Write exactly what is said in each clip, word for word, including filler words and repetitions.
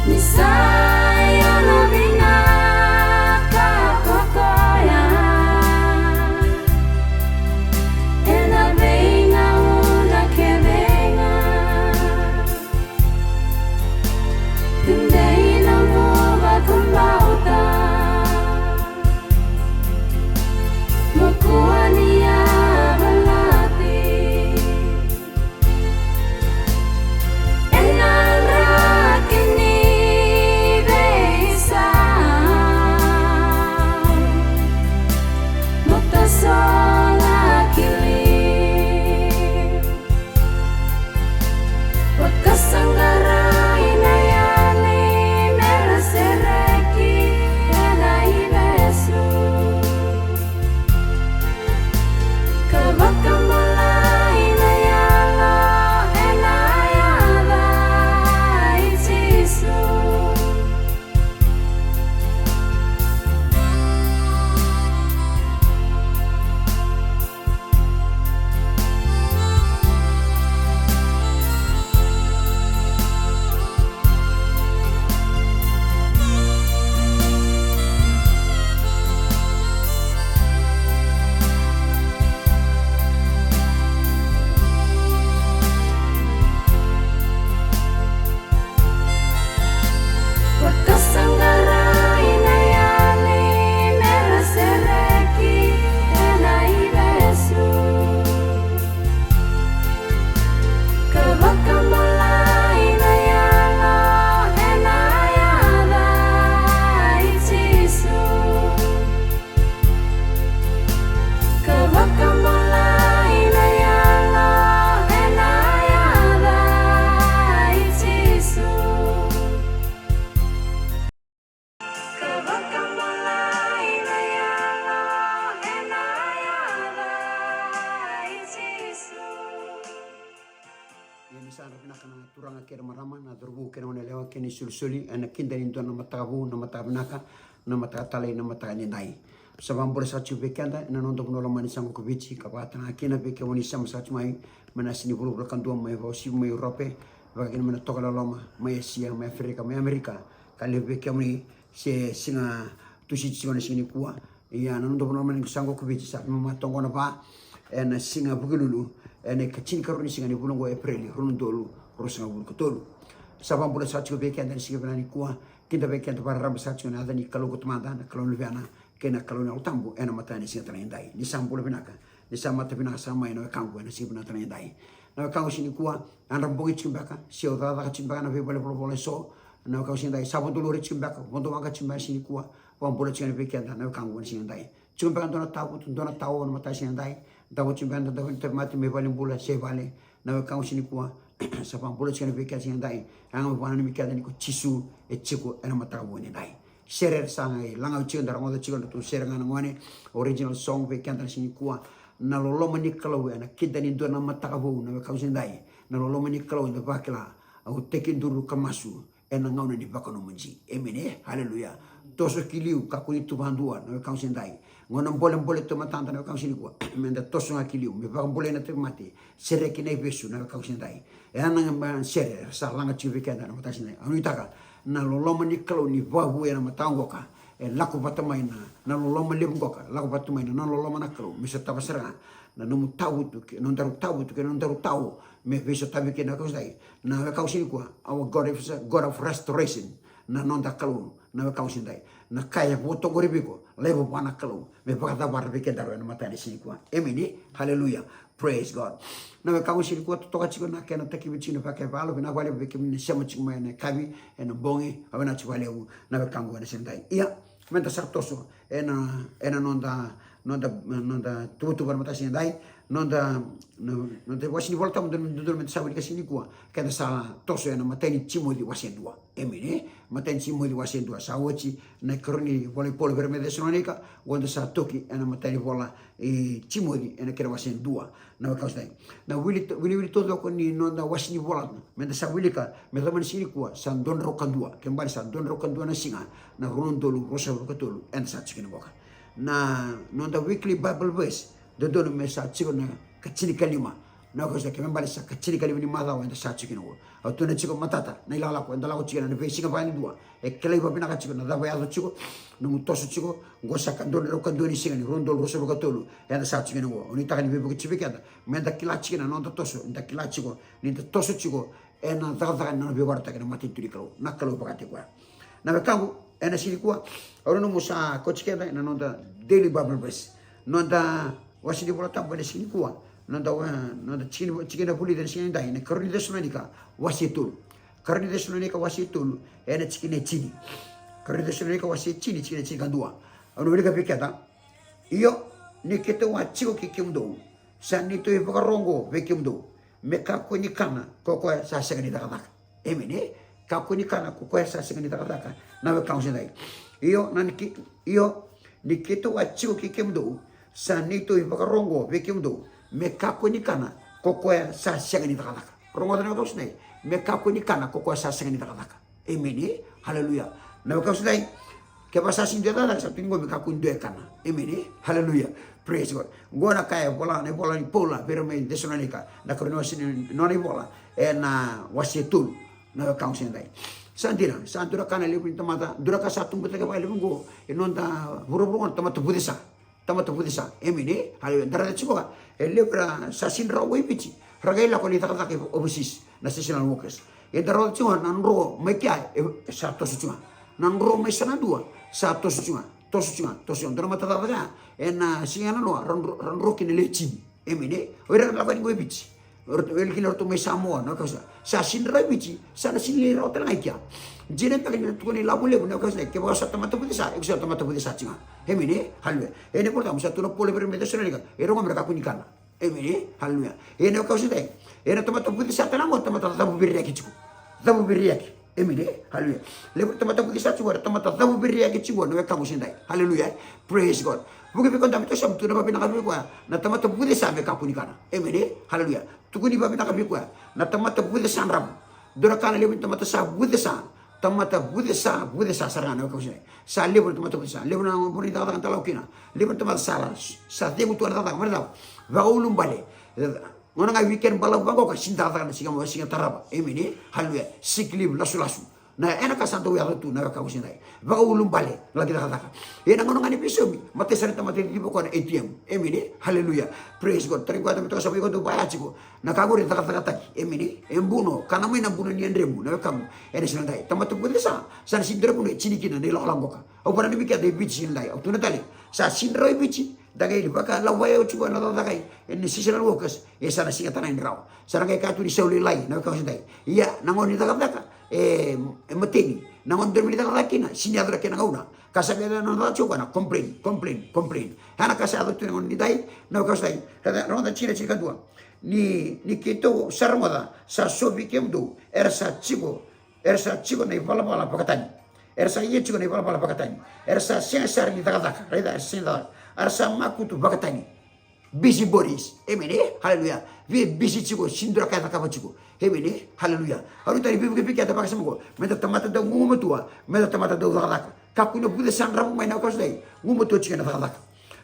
Ni sa yalo vinaka ko koya ena veigauna kece ga. Dei na vakabauta, mo kua ni yavalati ena draki ni veisau, mo toso laki liu. Vakasaqarai na yali me ra sereki ena ivesu, ka vakabulai na yalo ena yaca i Jisu. Vakasaqarai na yali me ra sereki ena ivesu, ka vakabulai na yalo ena yaca i Jisu. Ka vakabulai na yalo ena yaca i Jisu. Ka vakabulai na yalo ena yaca i Jisu. Ia ni sa yadra vinaka na turaga kei na marama, na cauravou kei na goneyalewa, kei na isolisoli ena kida ni dua na mataka vou, na mataka vinaka, na mataka talei, na mataka nidai. Sa vakabula saka tiko vei keda ena noda vanua lomani sa qo ko Viti, ka vakatalega kina vei kemuni sema saka tiko mai mai na yasa ni vulavula kadua, mai vakauasivi mai Urope, vaka kina mai na tokalau loma, mai Esia, mai Aferika, mai Amerika, ka levu vei kemuni se siga Tusiti tiko na siga nikua. Ia na noda vanua lomani sa qo ko Viti, sa veimama toka qo na va ena siga Vukelulu, ena ikatinikarua ni siga ni vula oqo o Epereli, rua na udolu ruasagavulu ka tolu. Sa vakabula saka tiko vei keda ena siga vinaka nikua, kidavaki keda vakararaba saka tiko ena yaca ni Kalou ko Tamada, na Kalou ni Luvena, kei na Kalou ni Yalo Tabu ena mataka ni siga tale edai. Ni sa bula vinaka, ni sa mata vinaka saka mai na wekaqu ena siga vinaka tale edai. Na wekaqu siga nikua, yadra bogi tiko beka, se o cakacaka tiko beka na veivale volavola eso, na wekaqu siga edai, sa vodo lori tiko beka, vodo waqa tiko beka siga nikua, vakabula tiko yani vei keda na wekaqu ena siga edai. Tiko beka dua na tavutu, dua na tao ena mataka siga edai, davo tiko beka na davo ni tauvimate mai valenibula se i vale, na wekaqu siga nikua, sa vakabula tiko yani vei keda siga edai. Yaga me vakananumi keda ni ko Jisu e tiko ena mataka vou ni edai. Sere era sa qai lagau tiko, da rogoca tiko na tou sere ga na gone, original song vei keda na siga nikua. Na loloma ni Kalou ena kida ni dua na mataka vou na wekaqu siga edai. Na loloma ni Kalou eda vakila, au tekiduru ka masu ena gauna ni vakanomodi. Emeni e? Haleluya. Toso ki liu, kakua ni tu vakadua na wekaqu siga edai. Gauna bolebole tu e matada na wekaqu siga nikua, meda toso ga ki liu, me vakabulai na tauvimate, sereki na ivesu na wekaqu siga edai. E ya na sere era sa laga tiko vei keda na mataka siga edai. Au nuitaka na loloma ni Kalou ni vakavouya na mataka qoka, e lako vata mai na, na loloma levu qoka, lako vata mai na, na loloma na Kalou me sotava sara ga na nomu tavutu kei, nodaru tavutu kei, nodaru tao, me veisotavi kina na wekaqu siga edai. Na wekaqu siga nikua, our God is a God of restoration. Na noda Kalou, na wekaqu siga edai. Na ka e vo toka qori vei iko, laiva vua na Kalou me vakacavara vei kedaru ena mataka ni siga nikua. Emeni. Haleluya. Praise God. Na wekaqu siga nikua, totoka tiko na kena takivi tiko na vakayalo, vinaka vakalevu vei kemuni na sema tiko mai ena yakavi, ena bogi, au vinaka tiko vakalevu na wekaqu ena siga edai. Ia, meda sa toso ena, ena noda, noda, noda tuvatuva ena mataka siga edai, noda, no, noda wase ni Vola Tabu, dodonu meda sa wilika siga nikua, keda sa toso ena imatai ni Timoci wase dua. Emeni e? Imatai ni Timoci wase dua. Sa oti na ikarua ni vola i Paula vei ira mai Cesalonaika, oqo da sa toki ena imatai ni vola i Timoci ena kena wase dua. Na wekaqu siga edai, na wili, wiliwili taucoko ni noda wase ni vola meda sa wilika me yacova na siga nikua, sa dua na drau ka dua, kena ibalebale sa dua na drau ka dua na siga na rua na udolu ruasagavulu ka tolu eda sa tiko kina qoka. Na noda weekly Bible verse, dodonu me sa tiko na ikatinikalima Na wekaqu sa, kena ibalebale sa ka tinikalima ni macawa eda sa tiko kina oqo. Au tukuna tiko matata na ilakolako eda lako tiko kina na veisiga vakayadua. E kilai vakavinaka tiko na cava e yaco tiko, nomu toso tiko. Oqo sa ka dua, rau ka dua ni siga ni rua na udolu ruasagavulu ka tolu eda sa tiko kina oqo. Au nuitaka ni veivuke tiko vei keda meda kila tiko na noda toso, da kila tiko ni da toso tiko ena cakacaka ni nona veivakarotaki na matanitu ni Kalou, na Kalou vakataki koya. Na wekaqu, ena siga nikua, au nanuma sa kauti keda ena noda daily Bible verse. Noda wase ni Vola Tabu ena siga nikua, noda wa, noda tikina, tikina vulica ena siga nidai, na Karua ni Cesalonaika wase e tolu. Karua ni Cesalonaika wase e tolu, ena tikina e tini. Karua ni Cesalonaika wase e tini, tikina e tinikadua. Au na wilika vei keda. Io, ni keitou a tiko kei kemudou, sa neitou ivakaro oqo vei kemudou, me kakua ni kana ko koya sa sega ni cakacaka. Emeni, e? Kakua ni kana ko koya sa sega ni cakacaka. Na wekaqu sa dai. Io, na ni ke-, io, ni keitou a tiko kei kemudou, sa neitou ivakaro oqo vei kemudou, me kakua ni kana ko koya sa sega ni cakacaka. Rogoca na wekaqu sa dai. Me kakua ni kana ko koya sa sega ni cakacaka. Emeni, e? Haleluya. Na wekaqu sa dai. Kevaka sa sega ni dua e cakacaka, sa tukuni qo me kakua ni dua e kana. Emeni, e? Haleluya. Praise God. Qo na ka e vola, na ivola ni Paula vei ira mai Cesalonaika, na Karua ni Cesalonaika, nona ivola ena wase e tolu. Na wekaqu sa dai. Sa dina, sa dua na ka na levu ni tamata, dua na ka sa tubutaki vakalevu qo e noda vuravura qo na tamata vucesa. Tamata vucesa. Emeni, e? Haleluya. Da raica tiko ga, e levu era sa sega ni rawa i Viti, ra qai lako ni cakacaka i overseas, na seasonal workers. E da raica tiko ga na dro mai kea, e, e sa toso tiko ga. Na dro mai Sanadua sa toso tiko ga, toso tiko ga, toso tiko ga. Dua na mata cakacaka ya, ena siga nanoa ra dro, ra dro kina lewe tini. Emeni, e? O ira na lako yani qo i Viti, o ira kina ratou mai Samoa, na wekaqu sa, sa sega ni rawa i Viti, sa na sega ni rawa tale ga i kea. Dina beka ni na tukuna ilavo levu, na wekaqu sa, kevaka sa tamata vucesa, iko sa tamata vucesa tiko ga. Emeni, e? Haleluya. Ena iVola Tabu sa tukuna o Paula vei ira mai Cesalonaika, ira qo me ra kakua ni kana. Emeni, e? Haleluya. Ena wekaqu sa dai. Ena tamata vucesa tale ga qo, tamata cavuviriyaki tiko. Cavuviriyaki. Emeni, e? Haleluya. Levu na tamata vucesa tiko, era tamata cavuviriyaki tiko, na wekaqu sa dai. Haleluya. Praise God. Vuki vei koya na tamata, sa tukuna vakavinaka vei koya na tamata vucesa me kakua ni kana. Emeni, e? Haleluya. Tukuni vakavinaka vei koya na tamata vucesa dravu. Dua na ka na levu ni tamata sa vucesa. Tamata vucesa, vucesa sara ga, na wekaqu sa dai. Sa levu na tamata vucesa, levu na vanua ni cakacaka da lako kina. Levu na tamata sa, sa cegu tu na cakacaka, mai na cava? Vakaulubale. Gauna ga weekend balavu vaqo ka sega ni cakacaka na siga, siga tarava. Emeni, e? Haleluya. Sick leave, lasulasu. Na, ena ka sa dau yaco tu, na wekaqu sa dai. Vakaulubale, laki cakacaka. Ena gauna ga ni veisaumi, matai sara ni tamata e ciciva o koya na A T M. Emeni, e? Haleluya. Praise God. Tarai koya na tamata ka sa vei koya dau vaya tiko. Na ka qori e cakacakataki. Emeni, e? E buno, kana mai na buno ni yadremu, na wekaqu. Ena siga dai. Tamata vucesa, sa na sega ni dua na vanua e tini kina na ilakolako qoka. Au vakananumi keda e Viti siga dai. Au tukuna tale, sa sega ni rawa i Viti, da qai vakalavaya oti qo na cakacaka, e, ni seasonal workers, e sa na sega tale ga ni rawa. Sa na qai kaya tu ni sau lailai, na wekaqu sa dai. Ia, na gauna ni cakacaka, e, e mateni. Na gauna dodonu me ni cakacaka kina, sega ni yaco na kena gauna. Ka sa vei na nona cakacaka tiko qo na complain, complain, complain. Ya na ka sa yaco tu na gauna ni dai, na wekaqu sa dai. Rogoca na tikina tinikadua. Ni, ni keitou sa rogoca, sa sovi kemudou, era sa tiko, era sa tiko na ivalavala vakatani. Era sa ia tiko na ivalavala vakatani. Era sa sega sara ni cakacaka. Raica, era sa sega ni cakacaka. Era sa makutu vakatani. Busy bodies. Emeni, e? Haleluya. Vei busy tiko, sega ni dua na ka e cakava tiko. Emeni, e? Haleluya. Au nuitaka ni veivuke vei keda vakasama qo. Meda tamata dau gugumatua, meda tamata dau cakacaka. Kakua ni vucesa dravu mai, na wekaqu sa dai. Gumatua tiko ena cakacaka.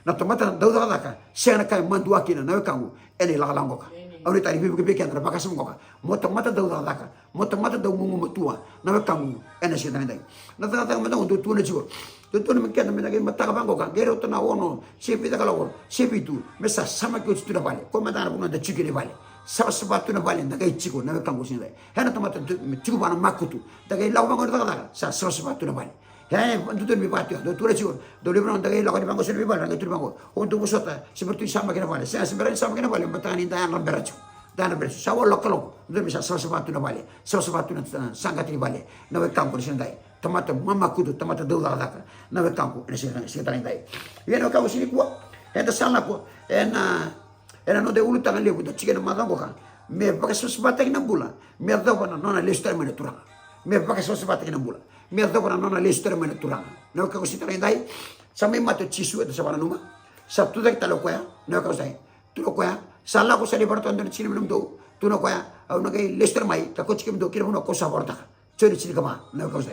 Na tamata dau cakacaka, sega na ka e madua kina, na wekaqu, ena ilakolako qoka. Au nuitaka ni veivuke vei keda na vakasama qoka. Mo tamata dau cakacaka, mo tamata dau gugumatua, na wekaqu, ena siga dai. Na cakacaka mada qo dau tukuna tiko. Dau tukuna me keda me na qai mataka vaqo ka qai rauta na ono se vica kaloko se vitu, me sa samaki oti tu na vale. Koya mada ga na vanua da tiko kina i vale. Savasava tu na vale, da qai tiko, na wekaqu, siga dai. Ena tamata tu, me tiko vua na makutu. Da qai lako vaqo na cakacaka, sa savasava tu na vale. E, dodonu me vaka tiko, dau tukuna tiko, dau levu na gauna da qai lako yani vaqo, so na veivale, da qai tukuna vaqo. O dau vosota, se bera tu ni samaki na vale, sega, se bera ni samaki na vale, baleta ni da yadra bera tiko. Da yadra bera tiko. Sa walokaloko, dodonu me sa savasava tu na vale, savasava tu na, na saqata ni vale. Na wekaqu, ena siga dai. Tamata mamakutu, tamata dau cakacaka. Na wekaqu, ena siga, siga dai. Ia na wekaqu, siga nikua, eda sa lako, ena, ena noda ulutaga levu, da tiko ena macawa qoka. Me vakasavasavataki na bula, me yacova na nona lesu tale mai na Turaga. Me vakasavasavataki na bula. Me yacova na nona lesu tale mai na Turaga. Na wekaqu, siga dai, sa mai mate o Jisu, eda sa vakananuma. Sa tucake tale o koya, na wekaqu, sa tukuna o koya, sa lako, sa lai vakarautaka e dua na tikina vei nomudou. Tukuna o koya, au na qai lesu tale mai, ka kauti kemudou ki na vanua kau sa vakarautaka. Joni tinikava, na wekaqu, sa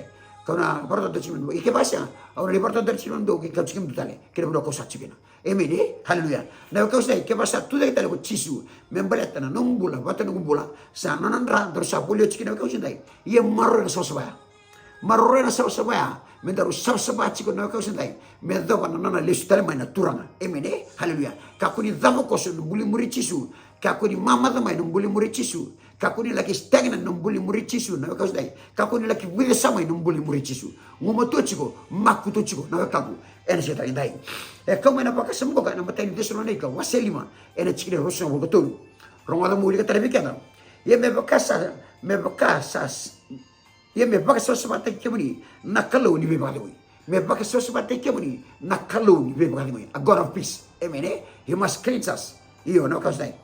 Kau na vakarautaka tiko mai na nomudou. Ia kevaka sega, au na lai vakarautaka tiko mai na nomudou, kei kauti kemudou tale ki na vanua kau sa tiko kina. Emeni e? Haleluya. Na wekaqu siga edai, kevaka sa tucake tale ko Jisu me baleta na nomu bula vata noqu bula, sa nona dra daru sa voli oti kina na wekaqu siga edai. Ia maroroi na savasava ya. Maroroi na savasava ya me daru savasava tiko na wekaqu siga edai, me yacova na nona lesu tale mai na Turaga. Emeni e? Haleluya. Kakua ni cava koso na bula ni muri Jisu. Kakua ni mamaca mai na bula ni muri Jisu. Kakua ni laki stagnant na bula ni muri Jisu na wekaqu siga edai. Kakua ni laki vucesa mai na bula ni muri Jisu. Gumatua tiko, makutua tiko na wekaqu ena siga tale edai. E kau mai na vakasama qoka ena imatai ni Cesalonaika wase lima, ena tikina e ruasagavulu ka tolu. Rogoca meu wilika tale vei keda. Ia me vaka sa, me vaka sa, ia me vakasavasavataki kemuni na Kalou ni veivakacegui. Me vakasavasavataki kemuni na Kalou ni veivakacegui. A God of peace. Emeni e? He must cleanse us. Io, na wekaqu siga edai.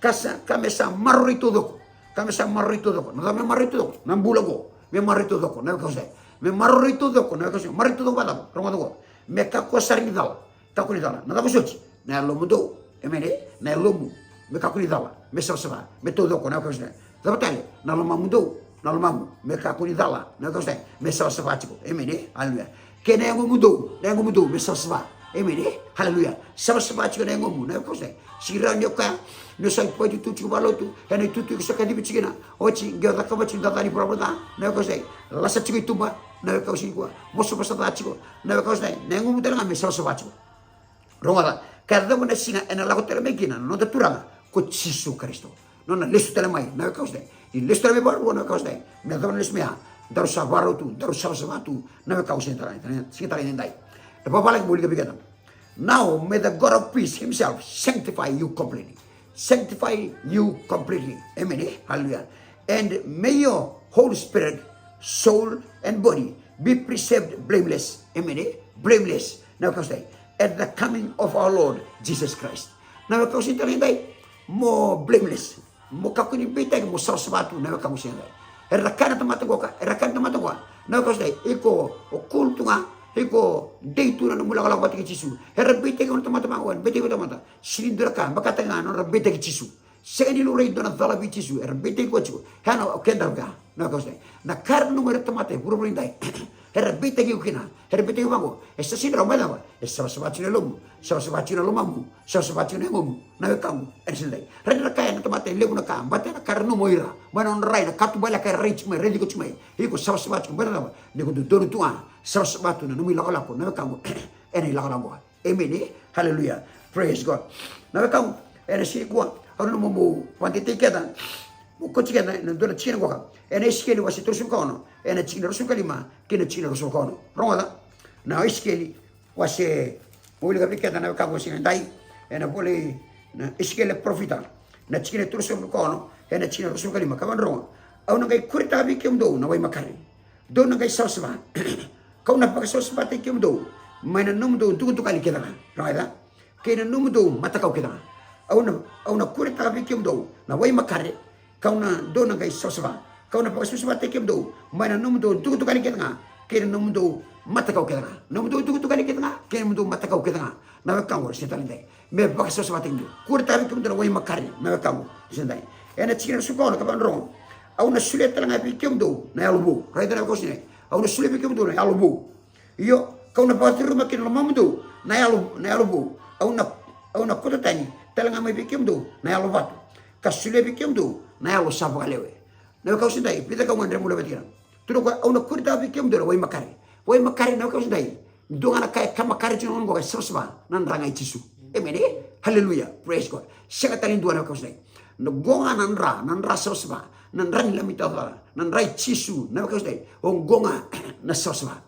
Ka sa, ka me sa maroroi taucoko. Ka me sa maroroi taucoko. Na cava me maroroi taucoko? Na bula qo me maroroi taucoko na wekaqu siga edai. Me maroroi taucoko na wekaqu siga edai. Maroroi taucoko vacava? Rogoca qo. Me kakua sara ni cala. Kakua ni cala. Na cava soti? Na yalomudou. Emeni e? Na yalomu me kakua ni cala, me savasava, me taucoko na wekaqu siga edai. Cava tale? Na lomamudou. Na lomamu me kakua ni cala na wekaqu siga edai, me savasava tiko. Emeni e? Haleluya. Kei na yagomudou, na yagomudou me savasava. Emeni e? Haleluya. Savasava tiko na yagomu na wekaqu siga edai. Sega ni rawa ni o kaya ni o sa itutu tiko vakalotu ena itutu iko sa kacivi tiko kina. Oti qai o cakava tiko na cakacaka ni vuravura ca na wekaqu siga edai. Lasa tiko i tuba na wekaqu siga nikua. Vosavosa ca tiko na wekaqu siga edai. Na yagomu tale ga me savasava tiko. Rogoca, ka yacova na siga ena lako tale mai kina na noda Turaga ko Jisu Karisito. Nona lesu tale mai na wekaqu siga edai. Ni lesu tale mai vakarua na wekaqu siga edai, me yacova na lesu mai ya, daru sa vakarau tu, daru savasava tu na wekaqu siga tale, siga tale edai. Na vakavalagi meu wilika vei keda. Now may the God of peace himself sanctify you completely. Sanctify you completely. Emeni e? Haleluya. And may your whole spirit, soul, and body be preserved blameless. Emeni e? Blameless. Na wekaqu siga edai. At the coming of our Lord Jesus Christ. Na wekaqu siga tale edai, mo blameless. Mo kakua ni beitaki, mo savasava tu na wekaqu siga edai. Era kaya na tamata qoka, era kaya na tamata qoka na wekaqu siga edai, iko o cool tu ga, iko dei tu na nomu lakolako vata kei Jisu. Era beitaki iko na tamata vaqo, era beitaki iko na tamata. Sega ni dua na ka, vakataki ga na nodra beitaki Jisu. Sega ni laurai e dua na cala vei Jisu, era beitaki koya tiko. Ia na o kedaru ya na wekaqu siga edai. Na ka era nanuma o ira na tamata e vuravura edai, era beitaki iko kina. Era beitaki iko vaqo. E sa sega ni rawa, mai cava? E savasava tiko na yalomu, savasava tiko na lomamu, savasava tiko na yagomu na wekaqu ena siga edai. Raica na ka ya na tamata e levu na ka, baleta na ka era nanuma o ira mai na nodra rai, na katuba e lako, era rai tiko mai, raici iko tiko mai. Iko savasava tiko, baleta na cava? Ni ko dodonu tu ga, savasava tu na nomu ilakolako na wekaqu ena ilakolako. Emeni e? Haleluya. Praise God. Na wekaqu, ena siga nikua au nanuma meu vakadeitaki keda, meu kauti keda ena dua na tikina qoka ena Isikeli wase tolusagavulu ka ono, ena tikina ruasagavulu ka lima kei na tikina ruasagavulu ka ono. Rogoca na Isikeli wase, meu wilika vei keda na wekaqu ena siga edai, ena vola i Isikeli na parofita, na tikina tolusagavulu ka ono, ena tikina ruasagavulu ka lima, ka vakarogo. Au na qai kuretaka vei kemudou na wai makare, dou na qai savasava. Kau na vakasavasavataki kemudou mai na nomudou dukadukali kece ga. Rogoca. Kei na nomudou matakau kece ga. Au na, au na kuretaka vei kemudou na wai makare, kau na, dou na qai savasava. Kau na vakasavasavataki kemudou mai na nomudou dukadukali kece ga kei na nomudou matakau kece ga. Nomudou dukadukali kece ga kei na nomudou matakau kece ga. Na wekaqu ena siga tale edai, me vakasavasavataki kemudou. Kuretaka vei kemudou na wai makare, na wekaqu ena siga edai. Ena tikina ruasagavulu ka ono, ka vakarogo. Au na solia tale ga vei kemudou na yalo vou. Raica na wekaqu ena siga edai. Au na solia vei kemudou na yalo vou. Io, kau na vakacuruma ki na lomamudou na yalo, na yalo vou. Au na, au na kauta tani tale ga mai vei kemudou na yalo vatu, ka solia vei kemudou na yalo sa vakalewe. Na wekaqu ena siga edai, vica ka au gadreva meu laveta kina. Tukuna o koya, au na kuretaka vei kemudou na wai makare. Wai makare na wekaqu ena siga edai, dua ga na ka e ka makare tiko na gauna qo e savasava, na dra ga i Jisu. Emeni e? Haleluya. Praise God. Sega tale ni dua na wekaqu ena siga edai. Na qo ga na dra, na dra savasava, na dra ni Lami tawa cala, na dra i Jisu na wekaqu ena siga edai. O qo ga na savasava.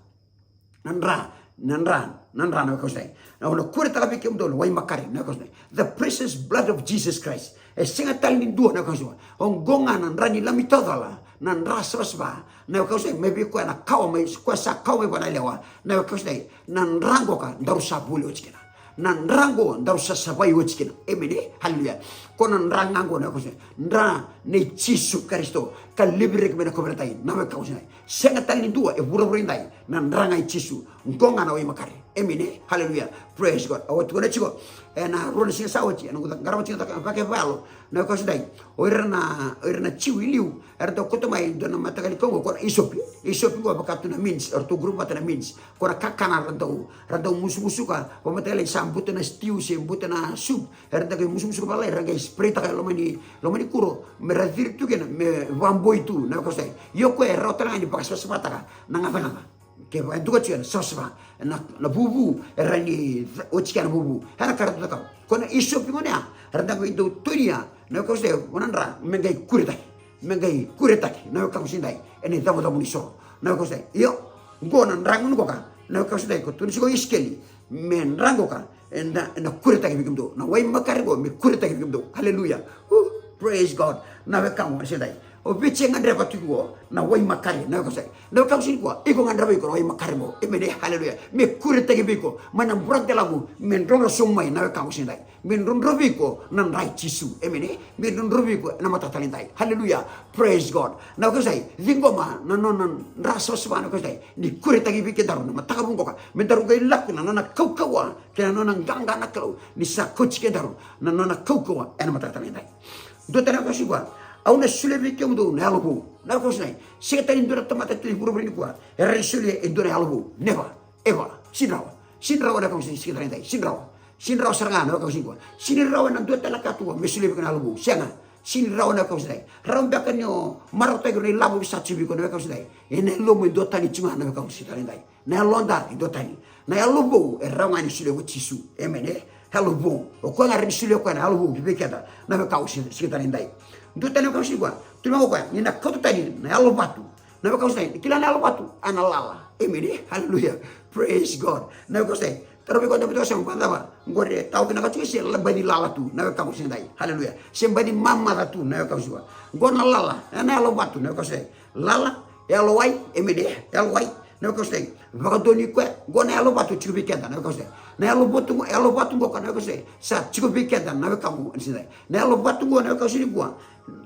Na dra, na dra, na dra na wekaqu ena siga edai. Au na kuretaka vei kemudou na wai makare na wekaqu ena siga edai. The precious blood of Jesus Christ. E sega tale ni dua na wekaqu ena siga edai. O qo ga na dra ni Lami tawa cala, na dra savasava na wekaqu ena siga edai, mai vei koya na kawa mai, koya sa kawa mai vua na yalewa na wekaqu ena siga edai. Na dra qoka daru sa voli oti kina. Na dra qo daru sa savai oti kina. Emeni e? Haleluya. Ko na dra ga qo na wekaqu siga edai, dra nei Jisu Karisito ka liviraki mai na kauveilatai na wekaqu siga edai. Sega tale ni dua e vuravura edai, na dra ga i Jisu. Qo ga na waimakare. Emeni e? Haleluya. Praise God. Au tukuna tiko ena rua na siga sa oti, ena noqu qarava tiko na cakacaka vakaivalenilotu na wekaqu siga edai. O ira na, o ira na Jiu i liu era dau kauta mai e dua na mataqali kau qo, ko na isopi. Isopi qo vaka tu na mince, eratou gurupu vata na mince. Ko na kakana ra dau, ra dau musumusuka, vakamataqali sa buta na stew se buta na soup, era dau qai musumusuka vakalailai, ra qai spray-taka e loma ni, loma ni kuro, me ra ciri tu kina me vakaboi tu na wekaqu siga edai. Io, o koya e rawa tale ga ni vakasavasavataka na gacagaca. Kevaka e duka tiko ena savasava, na, na vuvu, e rawa ni ca-, oti kina na vuvu. Era ka ra tu cakava. Ko na isopi gona ya, era dau qai dau tonia na wekaqu siga edai, o na dra me qai kuretaki, me qai kuretaki na wekaqu siga edai, ena icabocabo ni soro na wekaqu siga edai. Io, qo na dra gona qoka na wekaqu siga edai, ko tukuna tiko o Isikeli, me dra qoka ena, ena kuretaki vei kemudou. Na waimakare qo me kuretaki vei kemudou. Haleluya. Uh, praise God. Na wekaqu siga edai, o Viti e gadreva tiko qo na waimakare na wekaqu siga edai. Na wekaqu siga nikua, iko gadreva iko na waimakare qo. Emeni e? Haleluya. Me kuretaki vei iko mai na buradelavu, me drodro sobu mai na wekaqu siga edai. Me drodro vei iko na dra i Jisu. Emeni e? Me drodro vei iko ena mataka tale edai. Haleluya. Praise God. Na wekaqu siga edai, ciqoma na nona dra savasava na wekaqu siga edai, ni kuretaki vei kedaru na mataka vuqa qoka, me daru qai lako na nona kaukauwa kei na nona qaqa na Kalou, ni sa kauti kedaru na nona kaukauwa ena mataka tale edai. Dua tale na wekaqu siga nikua, au na solia vei kemudou na yalo vou. Na wekaqu siga edai, sega tale ni dua na tamata tu e vuravura nikua e rawa ni solia e dua na yalo vou. Never. Ever. Sega ni rawa. Sega ni rawa na wekaqu siga, siga tale edai. Sega ni rawa. Sega ni rawa sara ga na wekaqu siga nikua. Sega ni rawa ena dua tale na ka tu qo me solia vei iko na yalo vou. Sega. Sega ni rawa na wekaqu siga edai. Rawa beka ni o marautaki ira na ilavo sa tiko vei iko na wekaqu siga edai. Ena yalomu e duatani tiko ga na wekaqu siga tale edai. Na yaloda e duatani. Na yalo vou e rawa ga ni solia ko Jisu. Emeni e? Yalo vou. O koya ga e rawa ni solia o koya na yalo vou ki vei keda na wekaqu siga, siga tale edai. Dua tale na wekaqu siga nikua, tukuna o koya ni na kauta tani na yalo vatu. Na wekaqu siga edai, ni kila na yalo vatu, a na lala. Emeni e? Haleluya. Praise God. Na wekaqu siga edai, taro vei koya na vitu wasema, vakacava? Qori e tawa vinaka tiko se baci lala tu na wekaqu siga edai. Haleluya. Se baci mamaca tu na wekaqu siga nikua. Qo na lala, e na yalo vatu na wekaqu siga edai. Lala, yalowai, emeni e? Yalowai na wekaqu siga edai. Vakadonui koya, qo na yalo vatu tiko vei keda na wekaqu siga edai. Na yalo vatu qo, yalo vatu qoka na wekaqu siga edai, sa tiko vei keda na wekaqu siga edai. Na yalo vatu qo na wekaqu siga nikua,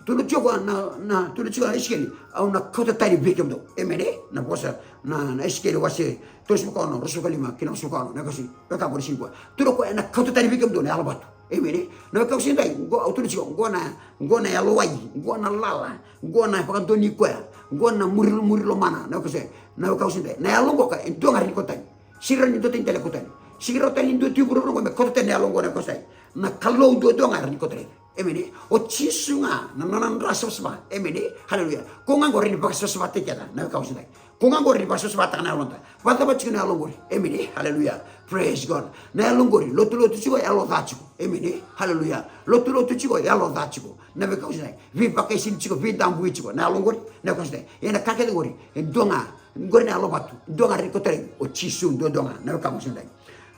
tukuna tiko na, na, tukuna tiko na Isikeli, au na kauta tani vei kemudou. Emeni e? Na vosa na, na Isikeli wase tolusagavulu ka ono, ruasagavulu ka lima kei na ruasagavulu ka ono, na wekaqu siga, wekaqu siga nikua. Tukuna o koya ena kauta tani vei kemudou na yalo vatu. Emeni e? Na wekaqu siga edai, qo au tukuna tiko, qo na, qo na yalowai, qo na lala, qo na vakadonui koya, qo na muri, muri lomana na wekaqu siga edai. Na wekaqu siga edai, na yalo qoka e dua ga e rawa ni kauta tani. Sega ni rawa ni dua tani tale e kauta tani. Sega ni rawa tale ni dua tu e vuravura qo me kauta tani na yalo qo na wekaqu siga edai. Na Kalou duadua ga e rawa ni kauta tani. Emeni e? O Jisu ga na nona dra savasava. Emeni e? Haleluya. Ko ga qo e rawa ni vakasavasavataki keda na wekaqu siga edai. Ko ga qo e rawa ni vakasavasavataka na yaloda. Vakacava tiko na yalo qori? Emeni e? Haleluya. Praise God. Na yalo qori, lotulotu tiko, yalo ca tiko. Emeni e? Haleluya. Lotulotu tiko, yalo ca tiko. Na wekaqu siga edai, veivakaisini tiko, veidabui tiko na yalo qori na wekaqu siga edai. Ia na ka kece qori e dua ga, qori na yalo vatu, dua ga e rawa ni kauta tani, o Jisu duadua ga na wekaqu siga edai.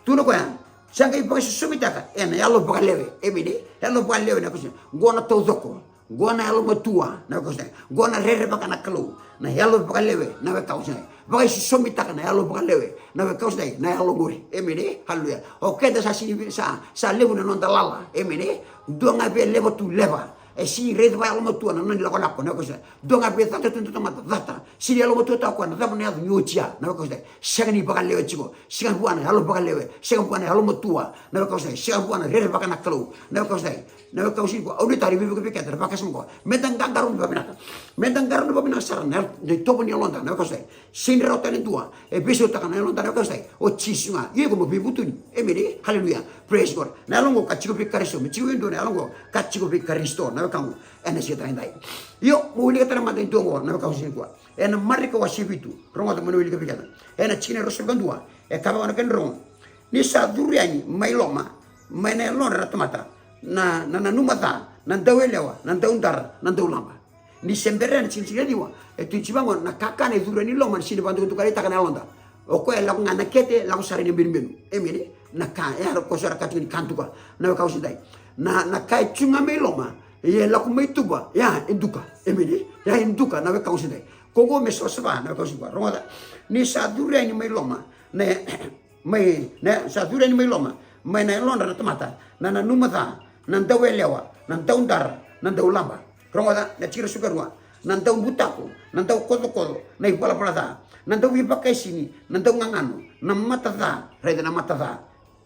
Tukuna o koya, sa qai vakaisosomitaka ena yalo vakalewe. Emeni e? Yalo vakalewe na wekaqu siga edai. Qo na taucoko, qo na yalomatua na wekaqu siga edai. Qo na rerevaka na Kalou, na yalo vakalewe na wekaqu siga edai. Vakaisosomitaka na yalo vakalewe na wekaqu siga edai, na yalo qori. Emeni e? Haleluya. O keda sa sega ni, sa, sa levu na noda lala. Emeni e? Dua ga via lewa tu, lewa. E sega ni raica vakayalomatua na nona ilakolako na wekaqu siga edai. Dua ga via cata tu na tamata, cata. Sega ni yalomatua tu o koya, na cava na yaco ni oti ya na wekaqu siga edai. Sega ni vakalewe tiko. Sega vua na yalo vakalewe. Sega vua na yalomatua na wekaqu siga edai. Sega vua na rerevaka na Kalou na wekaqu siga edai. Na wekaqu siga nikua, au nuitaka ni veivuke vei keda na vakasama qo. Meda qaqarauni vakavinaka. Meda qaqarauni vakavinaka sara na, na itovo ni yaloda na wekaqu siga edai. Sega ni rawa tale e dua e veisautaka na yaloda na wekaqu siga edai. O Jisu ga. Io, iko mo veivutuni. Emeni e? Haleluya. Praise God. Na yalo qo ka tiko vei Karisito. Me tiko vei dua na yalo qo ka tiko vei Karisito na wekaqu ena siga tale edai. Io, mo wilika tale mada e dua qo na wekaqu siga nikua. Ena Marika wase vitu, rogoca mo na wilika vei keda. Ena tikina e ruasagavulu ka dua, e kaya vaka na kena rogo: Ni sa curu yani mai loma, mai na yalodra na tamata, na, na nanuma ca, na dauyalewa, na daudara, na daulaba. Ni se bera na tikina, tikina e ciwa, e tukuni vaqo na kakana e curu yani loma, ni sega ni vakadukadukalitaka na yaloda. O koya e lako ga na kete, lako sara na ibenubenuto. Emeni. Na ka, e, o koya sa ra kaya tiko ni ka duka na wekaqu siga edai. Na, na ka e tu ga mai loma, e lako mai tuba, ya e duka. Emeni. Ya e duka na wekaqu siga edai. Ko qo me savasava na wekaqu siga nikua. Rogoca. Ni sa curu yani mai loma, na, mai, na, sa curu yani mai loma, mai na yalodra na tamata, na nanuma ca, na dauyalewa, na daudara, na daulaba. Rogoca na tikina ruasagavulu ka rua. Na daubutako, na daukocokoco, na ivalavala ca, na dauveivakaisini, na daugagano, na mata ca. Raica na mata ca.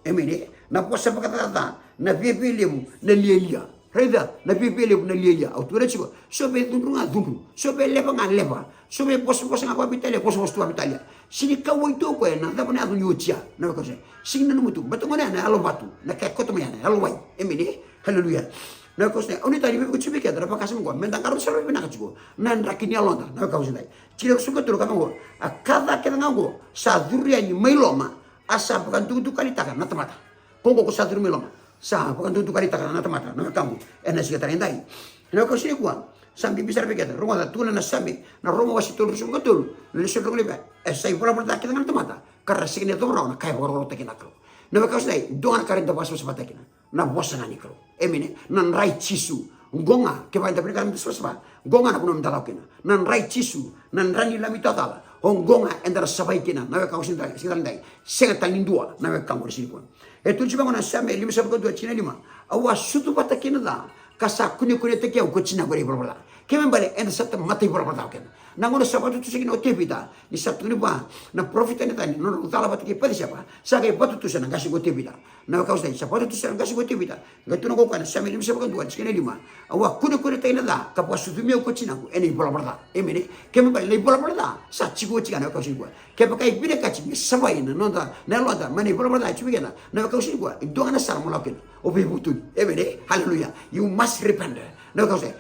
Emeni. Na vosa vakacaca, na viavialevu, na lialia. Raica na viavialevu, na lialia. Au tukuna tiko, so vei cudru ga cudru, so vei leva ga leva, so vei vosavosa ga vakaveitalia, vosavosa tu vakaveitalia. Sega ni kauwai tu o koya na cava na yaco ni otia, na wekaqu sega. Sega ni nanuma tu, baleta gona ya na yalo vatu, na ka e koto mai ya na yalo wai. Emeni. Haleluya. Na wekaqu sega, au nuitaka ni veivuke tiko vei keda na vakasama oqo, meda qarauna sara vinaka tiko na draki ni yaloda, na wekaqu sega. Tikina ruasagavulu ka tolu ka vaqo, a ka ca kece ga oqo sa curu yani mai loma, a sa vakadukadukalitaka na tamata. Ko oqo ko sa curu mai loma, sa vakadukadukalitaka na tamata, na wekaqu, ena siga tara edai. Na wekaqu sega nikua, sa bibi sara vei keda, rogoca, tukuna na Same, na Roma wase tolu ruasagavulu ka tolu, na lesoni rogo levu, e sa ivalavala ca kece ga na tamata ka ra sega ni yacova rawa na ka e vakarokorokotaki na Kalou. Na wekaqu sega, dua ga na ka eda vakasavasavataka kina, na vosa ga ni Kalou. Emeni. Na dra i Jisu. Oqo ga, kevaka eda vinakata meda savasava, oqo ga na vanua meda lako kina. Na dra i Jisu, na dra ni Lami tawa cala, oqo ga eda na savai kina, na wekaqu sega tale, sega tale ni dai, sega tale ni dua, na wekaqu ena siga nikua. E tukuna tiko vaqo na Same limasagavulu ka dua, tikina lima. Au a sucu vata kei na ca, ka sa kunekunetaki au ko tinaqu ena ivalavala ca. Kena ibalebale eda sa tamata ivalavala ca o keda. Na gauna sa vakatutusa kina o Tevita, ni sa tukuni vua na parofita Necani na nodra cala vata kei Paciseva, sa qai vakatutusa na qase ko Tevita. Na wekaqu sega, sa vakatutusa na qase ko Tevita. Qai tukuna o koya na Same limasagavulu ka dua, tikina lima. Au a kunekunetaki na ca, ka vakasucumi au ko tinaqu ena ivalavala ca. Emeni. Kena ibalebale na ivalavala ca sa tiko oti ga, na wekaqu sega nikua. Kevaka e vinakati me savai na noda, na yaloda mai na ivalavala ca e tiko vei keda, na wekaqu sega nikua, e dua ga na sala mo lako kina. O veivutuni. Emeni. Haleluya. You must repent. Na wekaqu sega,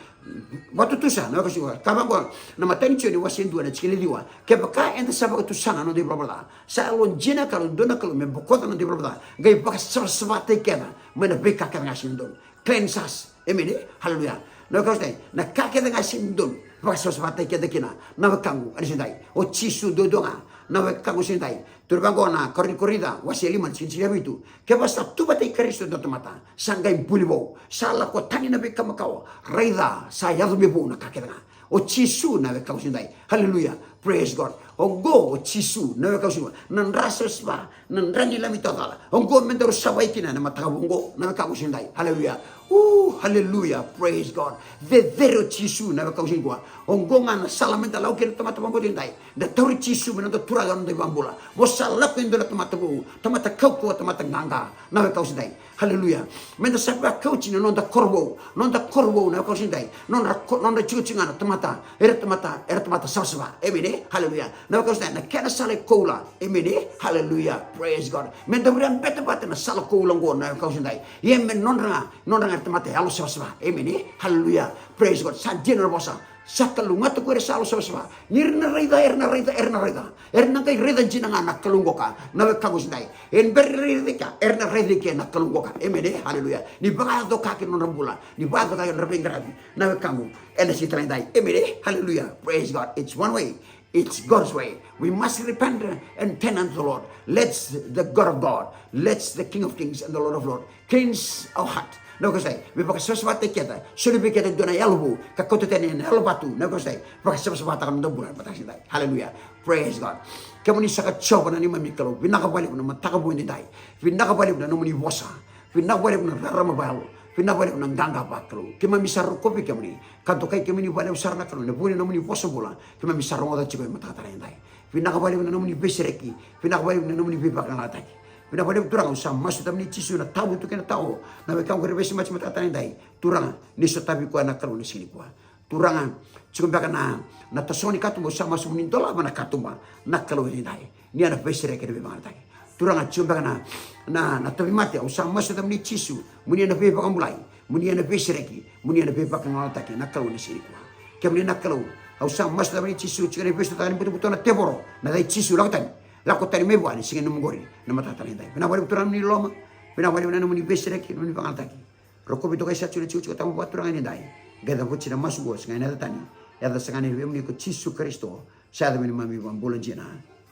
vakatutusa, na wekaqu sega nikua. Ka vaqo na imatai ni Joni wase dua na tikina ciwa. Kevaka eda sa vakatusa na noda ivalavala ca, sa yalodina na Kalou, dodonu na Kalou me bokoca na noda ivalavala ca, qai vakasavasavataki keda mai na veika kece ga sega ni dodonu. Cleanse us. Emeni. Haleluya. Na wekaqu sega, na ka kece ga sega ni dodonu, vakasavasavataki keda kina, na wekaqu ena siga edai. O Jisu duadua ga, na wekaqu sega edai. Tukuna vaqo na Karua ni Korinica wase lima na tikina tinikavitu. Kevaka sa tu vata kei Karisito na tamata, sa qai buli vou, sa lako tani na veika makawa. Raica, sa yaco me vou na ka kece ga. O Jisu, na wekaqu sega edai. Haleluya. Praise God. Oqo o Jisu, na wekaqu sega nikua, na dra savasava, na dra ni Lami tawa cala. Oqo me daru savai kina ena mataka vou oqo, na wekaqu sega edai. Haleluya. Ooh, haleluya. Praise God. Cecere o Jisu, na wekaqu sega nikua. Oqo ga na sala meda lako kina, tamata vakabauta edai. Da tauri Jisu me noda Turaga, noda iVakabula. Mo sa lako e dua na tamata vou, tamata kaukauwa, tamata qaqa, na wekaqu sega edai. Haleluya. Meda sa vakauti na noda koro vou, noda koro vou, na wekaqu sega edai. Nodra ko-, nodra tikotiko ga na tamata, era tamata, era tamata savasava. Emeni. Haleluya. Na wekaqu sega edai, na kena sala e koula. Emeni. Haleluya. Praise God. Meda via beta vata na sala koula oqo, na wekaqu sega edai. Ia me nodra ga, nodra ga era tamata yalosavasava. Emeni. Haleluya. Praise God. Sa dina na vosa. Sa kalougata ko ira sa yalosavasava. Ni ra na raica, era na raica, era na raica. Era na qai raica dina ga na Kalou qoka, na wekaqu sega edai. E bera ni raica ike, era na raica ike na Kalou qoka. Emeni. Haleluya. Ni vakayaco ka kina nodra bula, ni vakayaco ka kina nodra veiqaravi, na wekaqu ena siga tara edai. Emeni. Haleluya. Praise God. It's one way. It's God's way. We must repent and turn unto the Lord. Let's the God of God. Let's the King of Kings and the Lord of Lords. Cleanse our heart. Na wekaqu sega edai, me vakasavasavataki keda, soli vei keda e dua na yalo vou, ka kauta tani ena yalo vatu, na wekaqu sega edai, vakasavasavataka na noda bula ena mataka sega edai. Haleluya. Praise God. Kemuni saka Jiova na neimami Kalou, vinaka vakalevu na mataka vou edaidai. Vinaka vakalevu na nomuni vosa. Vinaka vakalevu na rarama vakayalo. Vinaka vakalevu na qaqa vakalou. Keimami sa rokovi kemuni, ka dokai kemuni vakalevu sara na Kalou, ena vuku ni nomuni vosa bula keimami sa rogoca tiko ena mataka tara edaidai. Vinaka vakalevu na nomuni veisereki. Vinaka vakalevu na nomuni veivakalougatataki. Vinaka vakalevu Turaga, au sa masu ena yacamuni Jisu, na Tawamudu kei na Tao, na wekaqu era veisemaji ena mataka tara edaidai. Turaga, ni sotavi koya na Kalou ena siga nikua. Turaga, tiko beka na, na tasogo ni katuba, au sa masu mo ni dolava na katuba, na Kalou edaidai. Ni a na veisereki, na veivakalougatataki. Turaga, tiko beka na, na, na tauvimate, au sa masu ena yacamuni Jisu, mo ni a na veivakabulai, mo ni a na veisereki, mo ni a na veivakalougatataki, na Kalou ena siga nikua. Kemuni na Kalou, au sa masu ena yacamuni Jisu, tiko na veisautaka ni butobuto na tevoro, na yaca i Jisu, lako tani. Lako tani mai vua ena siga ni nomu qori, na mataka tara edaidai. Vinaka vakalevu Turaga na nomuni loloma, vinaka vakalevu na nomuni veisereki, nomuni vakalougatataki. Rokovi, dokai saka tiko na tikotiko tabu vua Turaga edaidai. Qai cavuti na masu oqo, sega ena yaca tani, yaca sega ni veivuke, ko Jisu Karisito, sa yaca me neimami iVakabula dina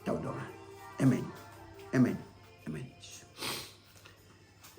tawamudu. Amen. Amen. Amen.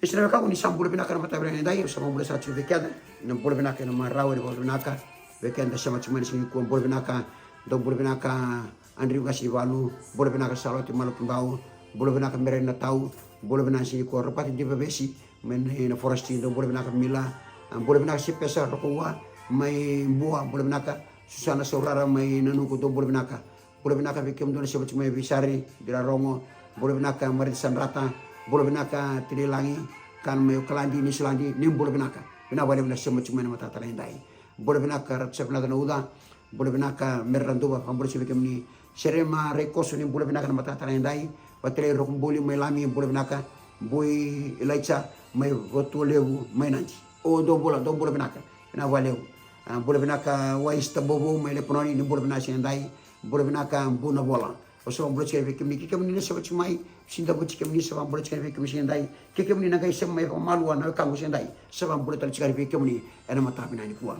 Isa, na wekaqu, ni sa bula vinaka ena mataka vinaka edaidai, au sa vakabula saka tiko vei keda. Na bula vinaka ena marau, ena vakabula vinaka vei keda sema tiko mai ena siga nikua, bula vinaka. Dou bula vinaka Adriu Qasivalu, bula vinaka Salote Malokibau, bula vinaka Mere Natau, bula vinaka siga nikua Ropati Divavesi mai na Forest, dou bula vinaka Mila, A, bula vinaka Sipesa Rokoua mai Bua, bula vinaka. Susana Saurara mai Nanuku, dou bula vinaka. Bula vinaka vei kemudou na sema tiko mai Veisari, Dirarogo. Bula vinaka Marita Sadrata. Bula vinaka Tilailagi, kana mai Okaladi, Niusiladi, ni bula vinaka. Vinaka vakalevu na sema tiko mai na mataka ni dai. Bula vinaka Ratu Savinata Nauca. Bula vinaka Mere Raduva, vakabula tiko vei kemuni. Serema Raikoso, ni bula vinaka na mataka ni dai. Vatalai Rokobuli mai Lami, bula vinaka. Bui Ilaica mai Vatualevu mai Nadi. O, dou bula, dou bula vinaka. Vinaka vakalevu. A, bula vinaka Waista Bobo mai Lepanoni, ni bula vinaka siga ni dai. Bula vinaka Bu Navola. Au sa vakabula tiko vei kemuni, ke kemuni na sema tiko mai, sega ni dau voti kemuni, sa vakabula tiko vei kemuni siga ni dai. Ke kemuni na qai sema mai vakamalua na wekaqu siga ni dai, sa vakabula tale tiko vei kemuni ena mataka vinaka nikua.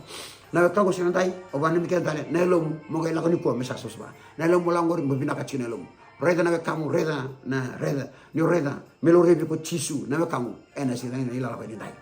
Na wekaqu siga ni dai, au vakananumi keda tale, na yalomu mo qai lako nikua me sa savasava. Na yalomu lako qori mo vinaka tiko na yalomu. Raica na wekamu, raica na, raica, ni raica me laurai vei iko o Jisu na wekamu ena siga ni dai, na ilala ni dai.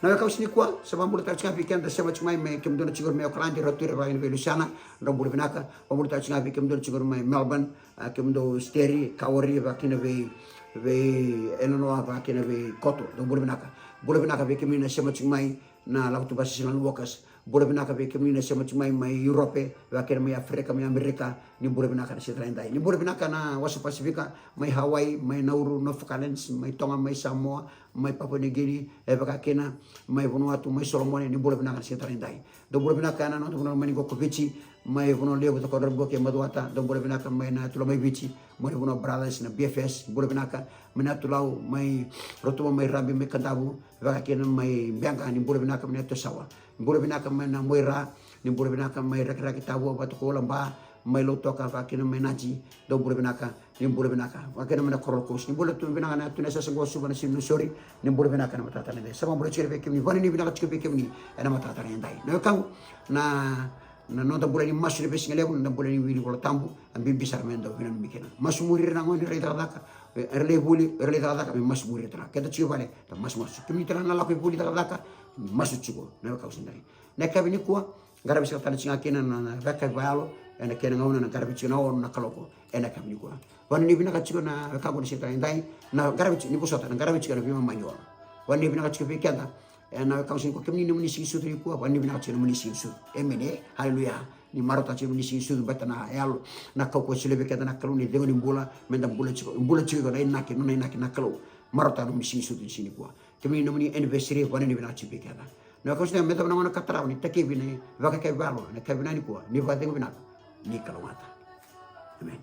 Na wekaqu siga nikua, sa vakabula tale tiko vei keda sema tiko mai, me kemudou na tiko mai Okaladi, Ratu Ira, vakakina vei Lusiana, drau bula vinaka. Vakabula tale tiko vei kemudou na tiko mai Melbourne, a, kemudou Steri, Kaori, vakakina vei, vei Elenoa, vakakina vei Koto, dou bula vinaka. Bula vinaka vei kemuni na sema tiko mai na Lako Tu Basi Signal Workers. Bula vinaka vei kemuni na sema tiko mai, mai Europe, vakakina mai Africa, mai America, ni bula vinaka na siga ni dai. Ni bula vinaka na Wasa Pasifika, mai Hawaii, mai Nauru, Norfolk Islands, mai Tonga, mai Samoa, mai Papua New Guinea, e vakakina mai Vanuatu, mai Solomone, ni bula vinaka na siga ni dai. Dou bula vinaka na noda vanua mai Nikoviti, mai Vanua Levu, Cakaudrove, Buake, Macuata, dou bula vinaka mai na Tula mai Viti, mai na vanua Brothers na B F S, bula vinaka mai na Tulau, mai Rotuma, mai Rabi, mai Kadavu, vakakina mai Beqa, ni bula vinaka mai na Tosawa, bula vinaka mai na Moira, ni bula vinaka mai Rakiraki, Tavua, Vatukoula, Ba, mai Lautoka, vakakina mai Nadi, dou bula vinaka, ni bula vinaka. Vakakina mai na Coral Coast, ni bula tu vinaka na tu na sasa qo Suva, Nasinu, Nausori, ni bula vinaka na mataka ni dai. Sa vakabula tiko vei kemuni, vanuinui vinaka tiko vei kemuni ena mataka ni dai. Na wekaqu, na, na noda bula ni masu ni veisiga levu, na bula ni wili Vola Tabu, a bibi sara me dau vinanumi kina. Masu muri ira na gone, rai cakacaka, era lai vuli, era lai cakacaka, me masu muri ira tale ga. Keda tiko i vale, da masu, masu. Kemuni tale ga na lako i vuli, cakacaka, masu tiko. Na wekaqu siga ni dai. Na yakavi nikua, qaravi saka tale tiko ga kina na, na veika vakayalo ena kena gauna, na qaravi tiko na ono na kaloko ena yakavi nikua. Vanuinui vinaka tiko na wekaqu na siga ni dai, na qaravi tiko, ni vosota, na qaravi tiko na veimama ni ono. Vanuinui vinaka tiko vei keda ena wekaqu siga nikua, kemuni nomuni siga ni sucu nikua, vanuinui vinaka tiko nomuni siga ni sucu. Emeni, e? Haleluya. Ni marautaka tiko nomuni siga ni sucu, baleta na yalo, na kaukauwa e solia vei keda na Kalou, na icegu ni bula, meda bula tiko, bula tiko na inaki, nona inaki na Kalou. Marautaka nomuni siga ni sucu ni siga nikua. Kemuni nomuni anniversary, vanuinui vinaka tiko vei keda. Na wekaqu siga ni dai, me yacova na gauna ka tarava ni takivi na veika vakayalo ena yakavi nikua, ni vakacegu vinaka, ni kalougata. Emeni.